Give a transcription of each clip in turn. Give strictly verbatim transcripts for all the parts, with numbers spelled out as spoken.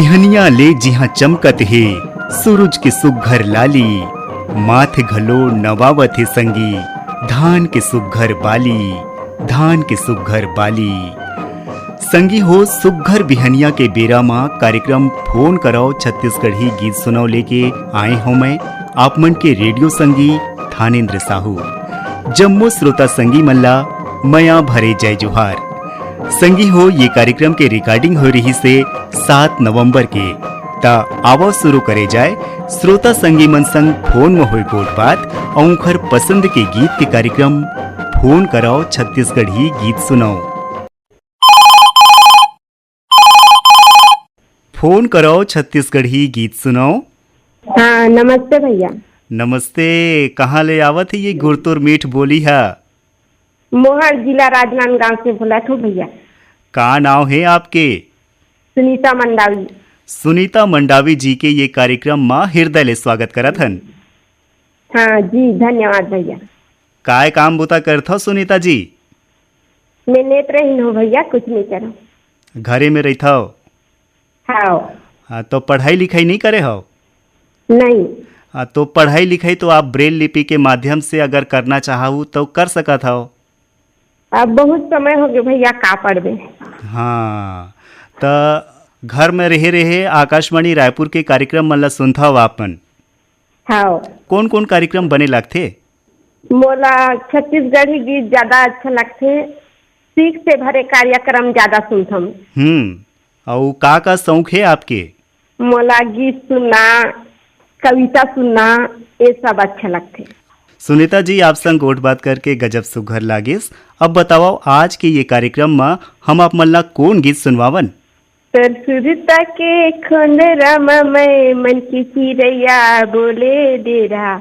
बिहनिया ले जिहां चमकत हे सूरज के सुघ्घर लाली, माथ घलो नवावत हे संगी धान के सुघ्घर बाली, धान के सुघ्घर बाली। संगी हो, सुघ्घर बिहनिया के बेरा म कार्यक्रम फोन करव छत्तीसगढ़ी गीत सुनव लेके आए हंव मैं, आप मन के रेडियो संगी थानेंद्र साहू। जम्मो श्रोता संगी मन ला मया भरे जय जोहार। संगी हो, ये कार्यक्रम के recording होय रिहिस हे सात नवंबर के। त आवव, शुरू करे जाय श्रोता संगी मन संग फोन म होय गोठ बात अउ उंखर पसंद के गीत के कार्यक्रम फोन करव छत्तीसगढ़ी गीत सुनव। फोन करव छत्तीसगढ़ी गीत सुनव। हाँ, नमस्ते भैया। नमस्ते। कहाँ ले आवत हे ये गुरतुर मीठ बोली हा? मोहर, जिला राजनांदगांव से बोलत हंव भैया। का नाव हे आपके? सुनीता मंडावी। सुनीता मंडावी जी के ये कार्यक्रम म हृदय ले स्वागत करत हन। हाँ जी, धन्यवाद भैया। काय काम बुता करथव सुनीता जी? मैं नेत्रहीन हंव भैया, कुछ नइ करंव। घरे में रहिथव? हाँ। हाँ, तो पढ़ाई लिखाई नइ करे हव? नहीं। हाँ, तो पढ़ाई लिखाई तो आप ब्रेल लिपि के माध्यम से अगर करना चाहव तो कर सकत हव। अब बहुत समय होगे भैया, का पढ़बे। हाँ, त घर में रहे रहे आकाशवाणी रायपुर के कार्यक्रम मन ला सुनथव आप मन? हाँ। कोन कोन कार्यक्रम बने लगथे? मोला छत्तीसगढ़ी गीत ज्यादा अच्छा लगथे। सीख से भरे कार्यक्रम ज्यादा सुनथंव। हम्म, अउ का का शौक हे आपके? मोला गीत सुनना, कविता सुनना, ये सब अच्छा लगथे। सुनीता जी, आप संग गोठ बात करके गजब सुघर लागिस। अब बतावव, आज के ये कार्यक्रम म हम आप मन ला कोन गीत सुनवावन? तोर सुरता के खोंदरा म मैं मन के चिरैया बोले डेरा,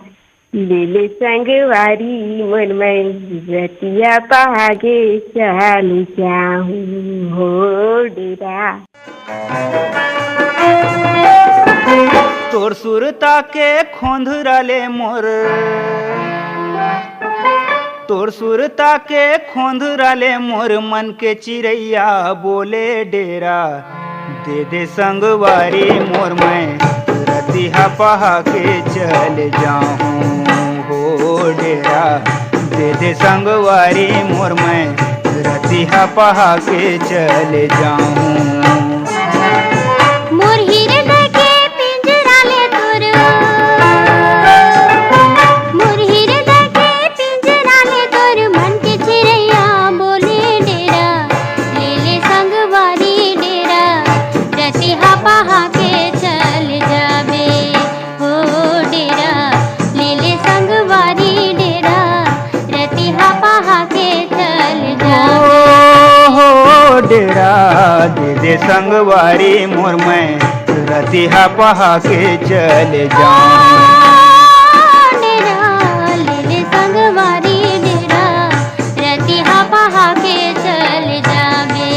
ले ले संगवारी मोर मैं रतिया पहागे चल जाहूं हो डेरा। तोर सुरता के खोंधरा ले मोर, तोर सुरता के खोंधरा ले मोर मन के चिरैया बोले डेरा। दे दे संगवारी मोर मैं रतिहा पहा के चल जाहूं हो डेरा। दे दे संगवारी मोर मैं रतिहा पहा के चल जाहूं। मोर हृदय के पिंजरा ले तोर, मोर हृदय के पिंजरा ले तोर मन के चिरैया बोले डेरा, ले ले संगवारी डेरा, रतिहा पहा के चल जाबे। हो डेरा, ले ले संगवारी डेरा, रतिहा पहा के चल जा। ओ हो डेरा, दे दे संगवारी मोर मैं रतिहा पहा के चल जाऊं। डेरा, ले ले संगवारी डेरा, रतिहा पहा के चल जाबे।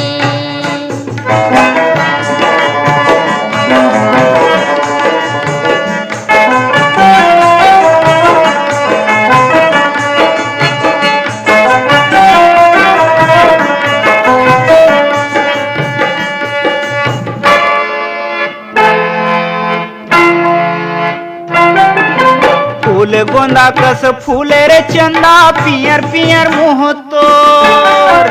फूल गोंदा कस फूले रे चंदा, पियर पियर मुंह तोर।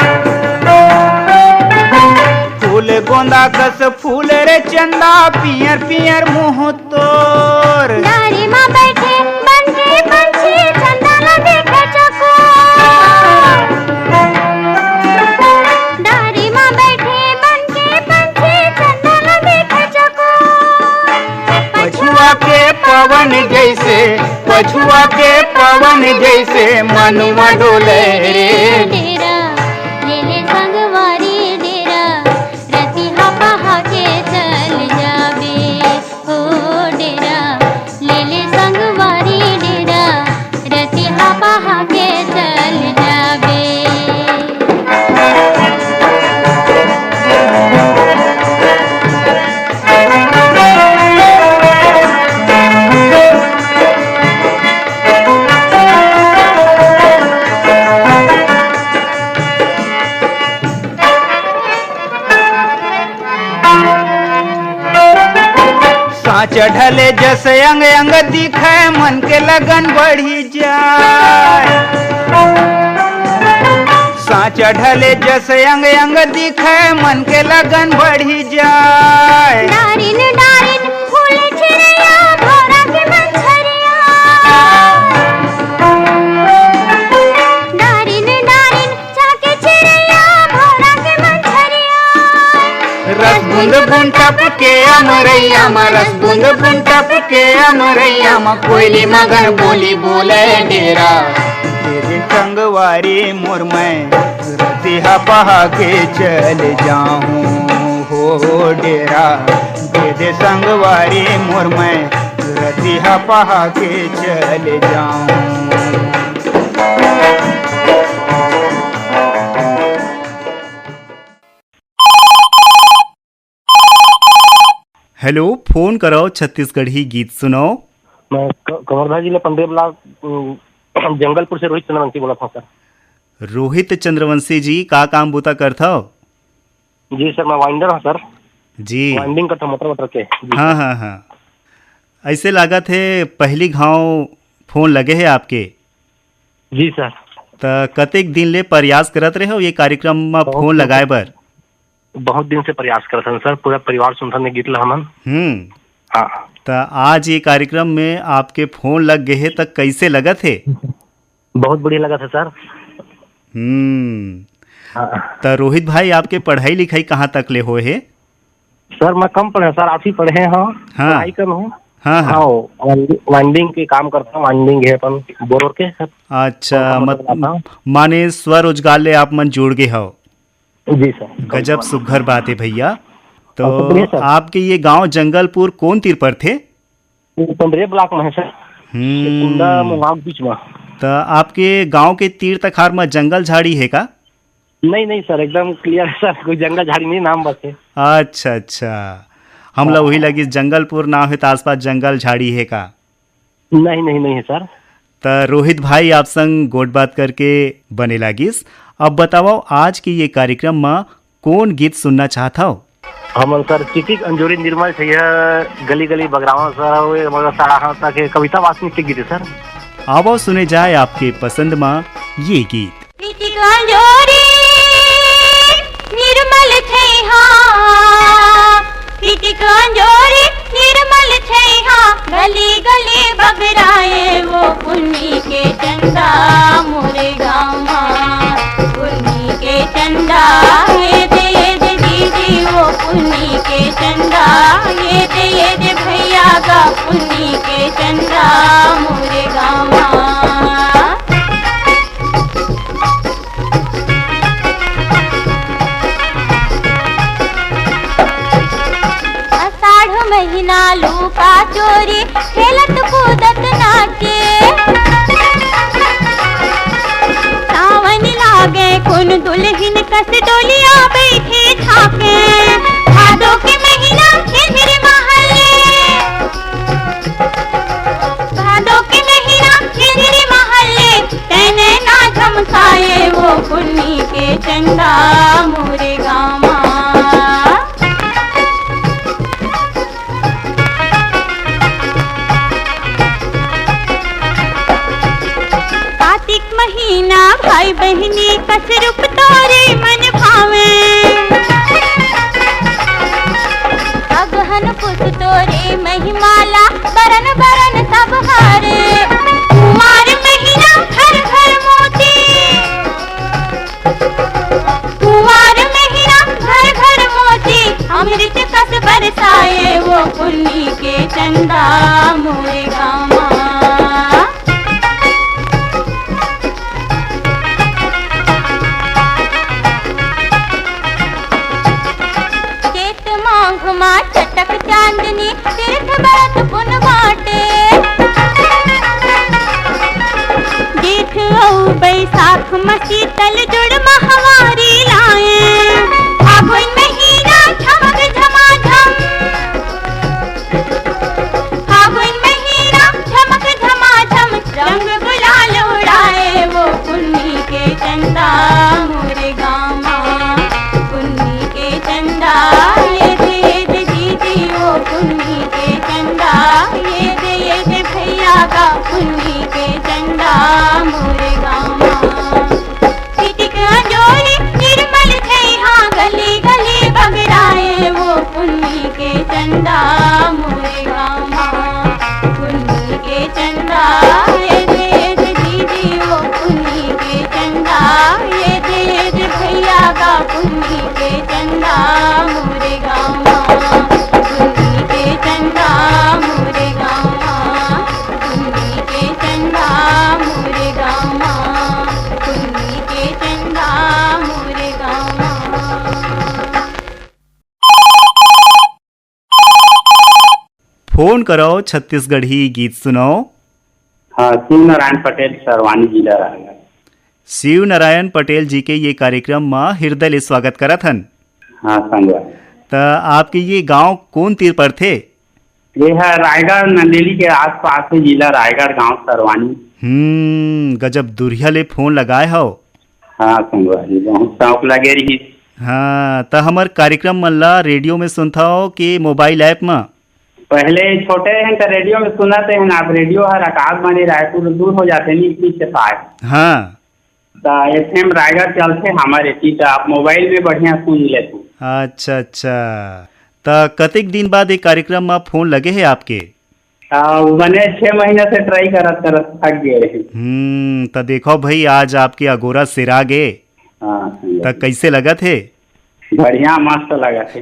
फूल गोंदा कस फूले रे चंदा, पियर पियर मुंह तोर। डारी मा बैठे बन के पंछी, चंदा ला देखे चकोर। डारी मा बैठे बन के पंछी, चंदा ला देखे चकोर। पछुआ के पवन जैसे, पछुआ के पवन जैसे, मनुआ डोले रे। डेरा, ले ले संगवारी डेरा, रतिहा पहा के चल जाबे। हो डेरा, ले ले संगवारी डेरा, रतिहा पहा के चल जाबे। चढ़ले जस अंग अंग दिखे, मन के लगन बढ़ी जाए। साँच ढले जस अंग अंग दिखे, मन के लगन बढ़ी जाए। डारिन डारिन फूल चिड़ैया, भौरा के मंझरिया। डारिन डारिन चाके चिड़ैया, भौरा के मंझरिया। रस बूंद बूंद टपके अमरैया मा, रस बूंद बूंद टपके अमरैया मा, कोयली मगर बोली बोले डेरा। तेरे संगवारी मोर मैं रतिहा पहा के चल जाऊं हो डेरा। दे दे संगवारी मोर मैं रतिहा पहा के चल जाऊं। हेलो, फोन करो, छत्तीसगढ़ी गीत सुनो। मैं क-, कवर्धा जिला पंडरिया ब्लॉक, उम, जंगलपुर से रोहित चंद्रवंशी बोलत हंव सर। रोहित चंद्रवंशी जी, का काम बूता करथव? जी सर, मैं वाइंडर हंव सर। जी। वाइंडिंग करथंव मोटर वोटर के। जी हाँ, सर। हाँ, हाँ। ऐसे लागत हे पहली घाव फोन लगे हे आपके। जी सर। त कतेक दिन ले प्रयास करत रहे हो ये कार्यक्रम में बहुत फोन दिन से लगाए बर? बहुत दिन से प्रयास करत हन सर, पूरा परिवार सुनथन ये गीत ला हमन। हम्म। हाँ। त आज ये कार्यक्रम में आपके फोन लग गए हे, त कैसे लगत हे? बहुत बढ़िया लगत हे सर। हम्म। हाँ। त रोहित भाई, आपके पढ़ाई लिखाई कहाँ तक ले होए हे? सर, मैं कम पढ़े सर, आप ही पढ़े हो। हाँ। पढ़ाई कर हूँ। हाँ, हाँ। हाँ, वाइंडिंग के काम करता हूँ, वाइंडिंग है अपन बोरोर के सर। अच्छा, कौन सा मत-, मतलब आता हूँ? माने स्वरोजगार ले आप मन जुड़ गए हो। जी सर। गजब सुघर बात है भैया। तो और सब बढ़िया सर? आपके ये गांव जंगलपुर कौन तीर पर थे? ये पंडरिया ब्लॉक में है सर। हम्म। कुंदा मोहाग बीच में। तो आपके गांव के तीर तखार में जंगल झाड़ी है का? नहीं, नहीं सर, एकदम क्लियर है सर, कोई जंगल झाड़ी नहीं, नाम बस है। अच्छा, अच्छा। हमला हाँ। वही लगिस जंगलपुर नाम है तो आसपास जंगल झाड़ी है का? नहीं, नहीं, नहीं है सर। त रोहित भाई, आप संग गोठ बात करके बने लागिस। अब बतावव, आज के ये कार्यक्रम म कौन गीत सुनना चाहत हव? हमन सर चिटिक अंजोरी निर्मल छैया, गली गली बगरावा सर, वो मगर सारा हाथ तक कविता वासनिक के गीत है सर। आवव सुने जाए आपके पसंद म ये गीत। पितिक अंजोरी निर्मल छैहा, पितिक अंजोरी निर्मल छैहा, गली गली बगराए वो पुन्नी के चंदा मोरे गाँव मा। पुन्नी के चंदा ये दे, ये दे दीदी वो पुन्नी के चंदा, ये दे, ये दे भैया गा पुन्नी के चंदा मोरे गाँव मा। आषाढ़ महीना लूका चोरी खेलत कूदत नाचे। सावन लागे कुन दुल्हिन कस डोलिया बैठे झाके। भादो के महीना झिझरी महले। भादो के महीना झिझरी महले, तैने ना झमकाए वो पुन्नी के चंदा मोरे गामा। कार्तिक महीना भाई बहिनी कस रूप तोरे मन भावे। अगहन पुस तोरे महिमा ला बरन बरन सब हारे। कुंवार महीना घर घर मोती। कुंवार महीना घर घर मोती। अमृत कस बरसाए वो पुन्नी के चंदा मोरे गामा। जेठ माघ मा चटक चांदनी तीर्थ बरत पुन बाटे। जेठ अउ बैसाख मा शीतल जुड़ महवारी लाए। फागुन महीना झमक झमाझम। फागुन महीना झमक झमाझम रंग गुलाल उड़ाए वो पुन्नी के चंदा मोरे गामा। पुन्नी के चंदा ये दे दे दीदी वो पुन्नी के चंदा। कुन्नी के चंदा मोरे गाँव मा, कुन्नी के चंदा मोरे गाँव मा, कुन्नी के चंदा मोरे गाँव मा, कुन्नी के चंदा मोरे गाँव मा। फोन करव, छत्तीसगढ़ी गीत सुनव। हाँ, शिव नारायण पटेल, सरवानी, जिला रायगढ़। शिव नारायण पटेल जी के ये कार्यक्रम म हृदय ले स्वागत करत हन। हाँ, संगवारी। त आपके ये गांव कोन तीर परथे? ये ह रायगढ़ नंदेली के आसपास हे, जिला रायगढ़, गांव सरवानी। हम्म, गजब दुरिहा ले फोन लगाए हव। हाँ, संगवारी, बहुत शौक लगे रहिस। हाँ, त हमर कार्यक्रम मन ला रेडियो में सुनथव के मोबाइल ऐप म? पहले छोटे रहेन त रेडियो में सुनत रहेन, अब रेडियो हर आकाशवाणी रायपुर दूर हो जाथे नी, इतनी से पाए। हाँ। त एफएम रायगढ़ चलथे हमर एती, त आप मोबाइल में बढ़िया सुन लेथव। अच्छा, अच्छा। त कतेक दिन बाद ये कार्यक्रम म फोन लगे हे आपके? आ, बने छह महीना से ट्राई करत करत थक गए रहे। हम्म, त देखव भाई, आज आपके अगोरा सिरा गे। हाँ, सही त है। कइसे लगत हे? बढ़िया, मस्त लगत हे।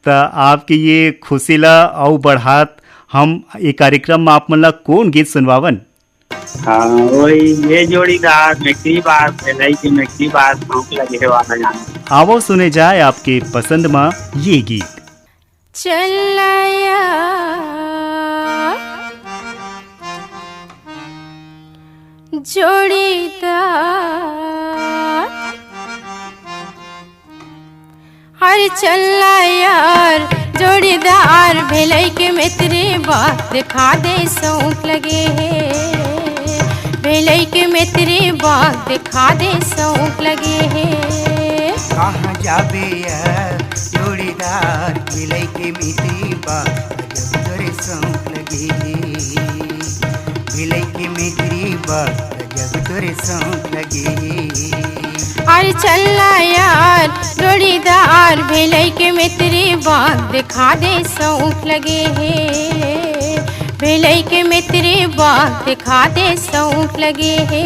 त आपके ये खुशी ला अउ बढ़ात हम ये कार्यक्रम म आप मन ला कोन गीत सुनवावन? हाँ, वही, ये जोड़ीदार, मेकरी बार, भेलई के मेकरी बार, शौक लगे हे वाला गाना। आवव सुने जाए आपके पसंद म ये गीत। चलया जोड़ीदार, अरे चलया यार जोड़ीदार, भेलई के मेतरी बाग देखा दे, शौक लगे हे। भेलई के मेतरी बाग देखा दे, शौक लगे हे। कहाँ जाबे यार जोड़ीदार, भेलई के मेतरी बाग गजब तोरे शौक लगे हे। भेलई के मेतरी बाग गजब तोरे शौक लगे हे। अरे चलया यार जोड़ीदार, भेलई के मेतरी बाग देखा दे, शौक लगे हे। भेलई के मेतरी बाग देखा दे, शौक लगे हे।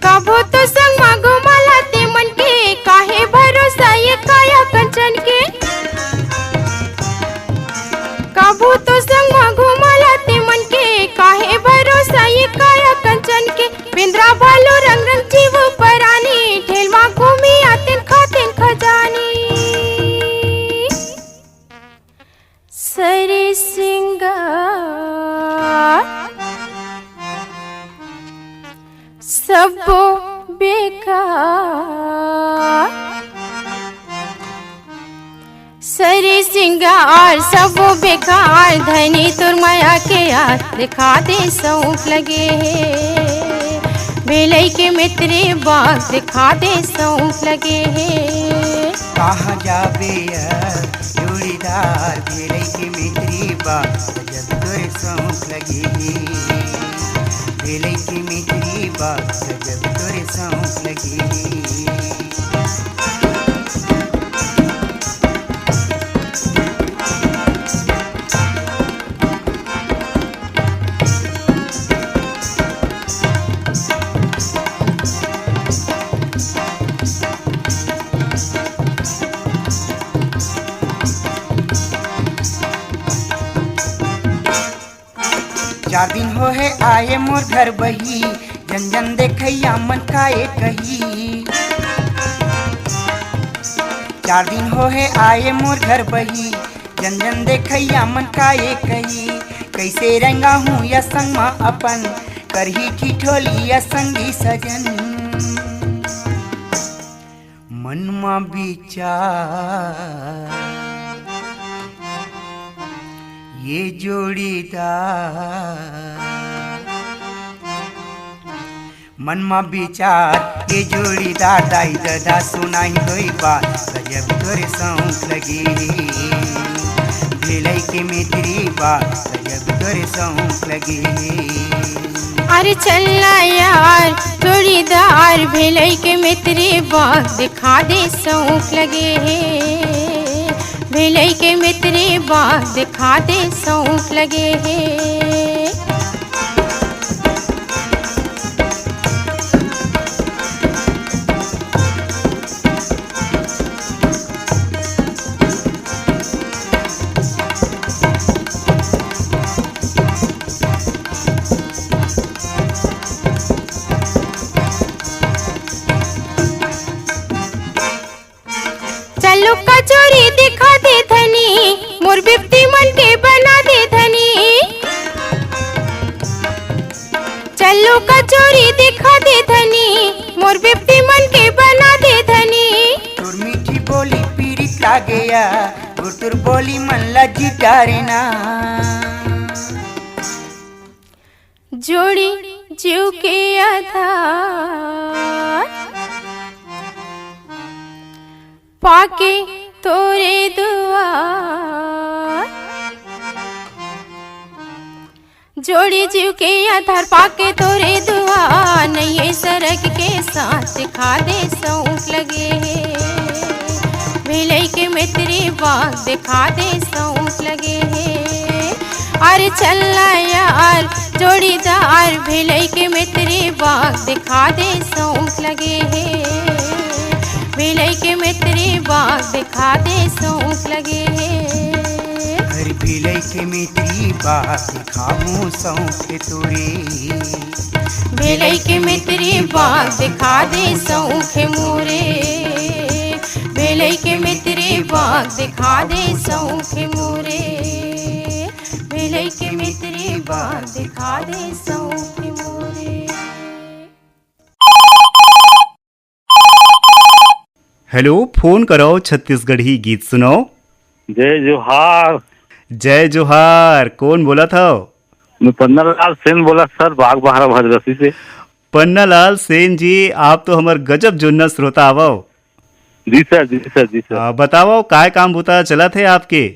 कभू तो संग म घुमाला ते मन के, काहे भरोसा ये काया कंचन के। कभू तो संग म घुमाला ते मन के, काहे भरोसा ये काया कंचन के। बेंदरा भालू रंग रंग जीव परानी, ठेल म घूमी आतेन खातेन खजानी। सरी सिंगार सबो बेकार, सरी सिंगार सबो बेकार, धनी तोर मया के यार देखा दे, शौक लगे हे। भेलई के मेतरी बाग देखा दे, शौक लगे हे। कहाँ जाबे यार जोड़ीदार, भेलई के मेतरी बाग गजब तोरे शौक लगे हे। भेलई के मेतरी बाग गजब तोरे शौक लगे हे। चार दिन हो हे आए मोर घर बही, जन जन देखैया मन काए कही। चार दिन हो हे आए मोर घर बही, जन जन देखैया मन काए कही। कैसे रेंगाहूँ या संग मा अपन, करही ठिठोली या संगी सजन। मन मा विचार ये जोड़ीदार, मन मा विचार ये जोड़ीदार, दाई ददा सुनाही दोई बात, गजब तोरे शौक लगे हे। भेलई के मेतरी बात, गजब करे सौंक लगे हे। अरे चल ना यार जोड़ीदार, भेलई के मितरी बाग दिखा दे सौंक लगे हे। भेलई के मितरी बाग दिखा दे सौंक लगे हे। चलो कचोरी दिखा दे धनी, मोर बिपती मन के बना दे धनी। चलो कचोरी दिखा दे धनी, मोर बिपती मन के बना दे धनी। तोर मीठी बोली पीरित लागे या, गुटुर बोली मन ला जिटारे ना। जोड़ी जीव के आधार पाके तोरे दुआर। जोड़ी जीव के आधार पाके तोरे दुआर, नइये सरग के साथ दिखा दे सौंक लगे हे। भेलई के मितरी बाग दिखा दे सौंक लगे हे। अरे चल ना यार जोड़ीदार, भेलई के मितरी बाग दिखा दे सौंक लगे हे। भेलई के मितरी बाग दिखा दे सौंक लगे हे। अरे भेलई के मितरी बाग दिखाहूँ सौंक तोरे। भेलई के मितरी बाग दिखा दे सौंक मोरे। भेलई के मितरी बाग दिखा दे सौंक मोरे। भेलई के मितरी बाग दिखा दे सौंक मोरे। हेलो, फोन करव छत्तीसगढ़ी गीत सुनव। जय जोहार। जय जोहार, कोन बोलत हव? मैं पन्नालाल सेन बोलत सर, बागबाहरा भद्रसी से। पन्नालाल सेन जी, आप तो हमर गजब जुन्ना श्रोता आवव। जी सर, जी सर, जी सर। आ, बतावव, काय काम बुता चलत हे आपके?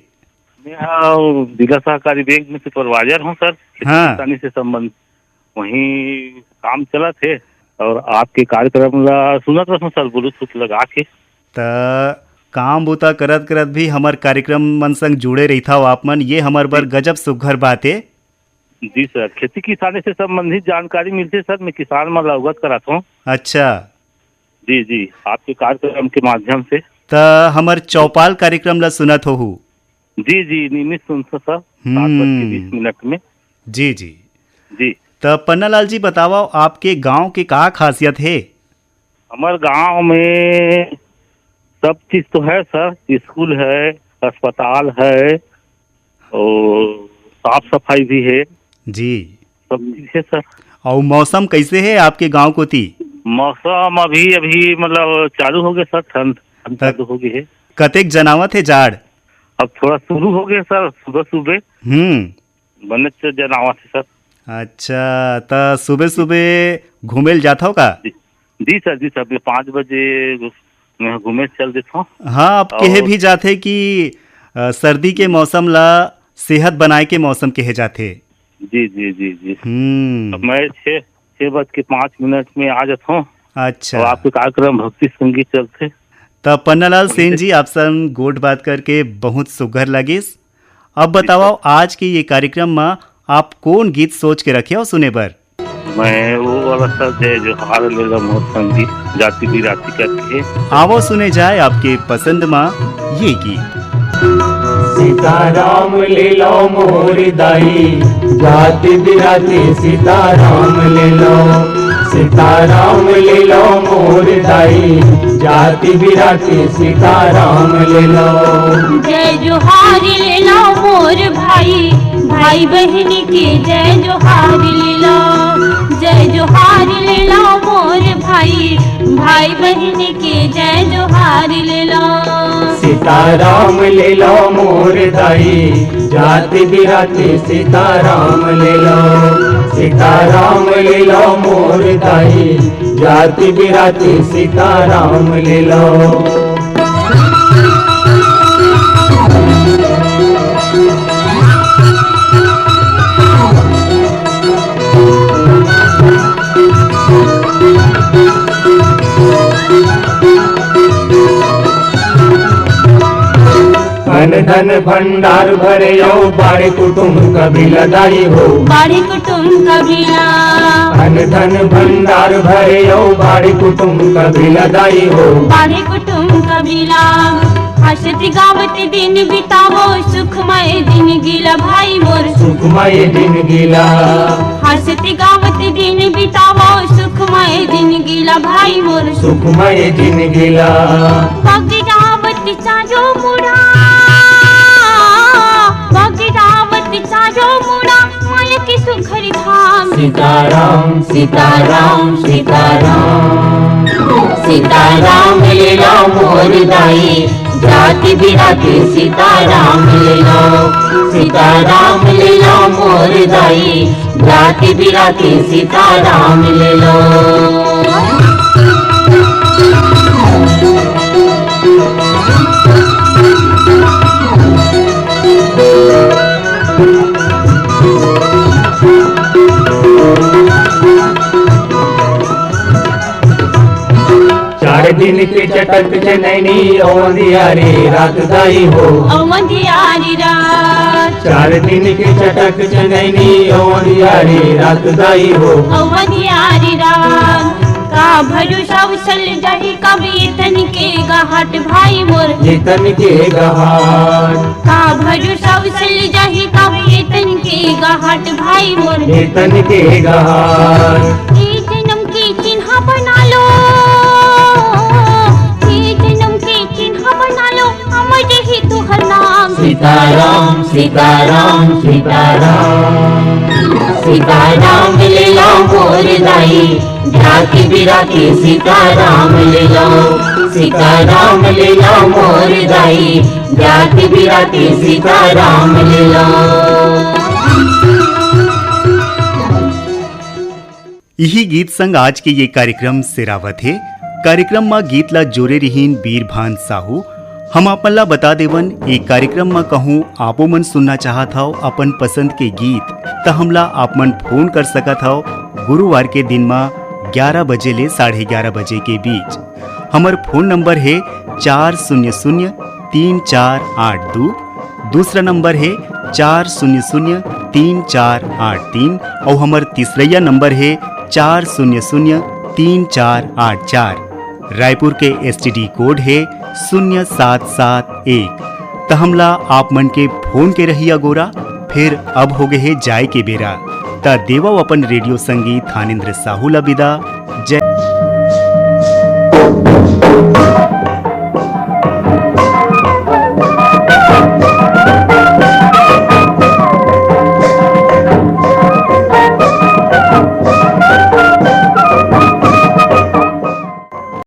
मैं, आ, जिला सहकारी बैंक में सुपरवाइजर हूँ सर, खेती हाँ। किसानी से संबंधित वहीं काम चलत हे और आपके कार्यक्रम ला सुनत रहूं सर, ब्लूटूथ लगा के। त काम बूता करत करत भी हमर कार्यक्रम मन संग जुड़े रहिथव आप मन, ये हमर बर जी। गजब सुघर बात हे। जी सर, खेती किसानी से संबंधित जानकारी मिलथे सर, मैं किसान मन ला अवगत करात हूँ। अच्छा। जी जी, आपके कार्यक्रम के माध्यम से। त हमर चौपाल कार्यक्रम ला सुनत होहू। जी जी, नियमित सुनथों सर, सात बज के हम्म। बीस मिनट में। जी जी। जी। त पन्नालाल जी बतावव, आपके गांव के का खासियत हे? हमर गांव में सब चीज तो है सर, स्कूल है, अस्पताल है और साफ सफाई भी है। जी। सब चीज है सर। अउ मौसम कैसे है आपके गांव कोती? मौसम अभी, अभी मतलब चालू हो गया सर, ठंड, ठंड त चालू हो गई है। कतेक जनावत है जाड़? अब थोड़ा शुरू हो गया सर, सुबह सुबह। हम्म। बने तो जनावत है सर। अच्छा, त सुबह सुबह घूमे ल जाथव का? जी, जी सर, जी सर, मैं पाँच बजे घूमे चल देता हूँ। हाँ, अब कहे और भी जाथे कि, अ, सर्दी के मौसम ला सेहत बनाए के मौसम कहे जाथे। जी, जी, जी, जी। हम्म। अब मैं छः, छः बज के पाँच मिनट में आ जाता हूँ। अच्छा। और आपके कार्यक्रम भक्ति संगीत चलथे। त पन्नालाल सेन जी, आप संग गोठ बात करके बहुत सुघर लगिस। अब बतावव, आज के ये कार्यक्रम मा आप कोन गीत सोच के रखे हव सुने बर? मैं वो वाला सर, जय जोहार लेला मोर संगी, जाति बिराती करके। आवव सुने जाए आपके पसंद मा ये गीत। सीताराम ले लो मोर दाई, जाति बिराती सीताराम ले लो। सीताराम ले लो मोर दाई, जाति बिराती सीताराम ले लो। जय जोहार ले लो मोर भाई, भाई बहन के जय जोहार ले लो। जय जोहार ले लो मोर भाई, भाई बहन के जय जोहार ले लो। सीताराम ले लो मोर दाई, जाति बिराती सीताराम ले लो। सीताराम ले लो मोर दाई, जाति बिराती सीताराम ले लो। धन भंडार भरे अउ बाढ़े कुटुम कबीला दाई हो। बाढ़े कुटुम कबीला। अन धन भंडार भरे अउ बाढ़े कुटुम कबीला दाई हो। बाढ़े कुटुम कबीला। हंसत गावत दिन बितावो सुखमय जिनगी ला भाई मोर। सुखमय जिनगी ला। हंसत गावत दिन बितावो सुखमय जिनगी ला भाई मोर। सुखमय जिनगी ला। बग जावत चारो मुड़ा। बग जावत चारो मुड़ा। माया के सुघर धाम। सीताराम, सीताराम, सीताराम। सीताराम ले लो मोर दाई, जाति बिराती सीताराम ले लो। सीताराम ले लो मोर दाई, जाति बिराती सीताराम ले लो। चार दिन के चटक चनैनी, ओ अंधियारी रात दाई हो। ओ अंधियारी रात। चार दिन के चटक चनैनी, ओ अंधियारी रात दाई हो। ओ अंधियारी रात। का भरोसा उछल जाही कब ये तन के गहट भाई मोर। ये तन के गहट। का भरोसा उछल जाही कब ये तन के गहट भाई मोर। ये तन के गहट। ए जन्म के चिन्हा बना लो। ए जन्म के चिन्हा बना लो। अमर रही तुहर नाम। सीताराम, सीताराम, सीताराम। सीताराम ले लो मोर दाई, जाति बिराती सीताराम ले लो। सीताराम ले लो मोर दाई, जाति बिराती सीताराम ले लो। इही गीत संग आज के ये कार्यक्रम सिरावत हे। कार्यक्रम म गीत ला जोरे रिहीन बीरभान साहू। हम आप मन ला बता देवन, ये कार्यक्रम म कहूँ आपो मन सुनना चाहत हव अपन पसंद के गीत, त हमला आप मन फोन कर सकत हव गुरुवार के दिन म ग्यारह बजे ले साढ़े ग्यारह बजे के बीच। हमर फोन नंबर हे चार शून्य शून्य तीन चार आठ दू, दूसरा नंबर हे चार शून्य शून्य तीन चार आठ तीन, अउ हमर तीसरइया नंबर हे चार शून्य शून्य तीन चार आठ चार। रायपुर के एसटीडी कोड हे शून्य सात सात एक। त हमला आप मन के फोन के रही अगोरा, फेर अब हो गे हे जाए के बेरा। त देवव अपन रेडियो संगी थानेंद्र साहू ला बिदा। जय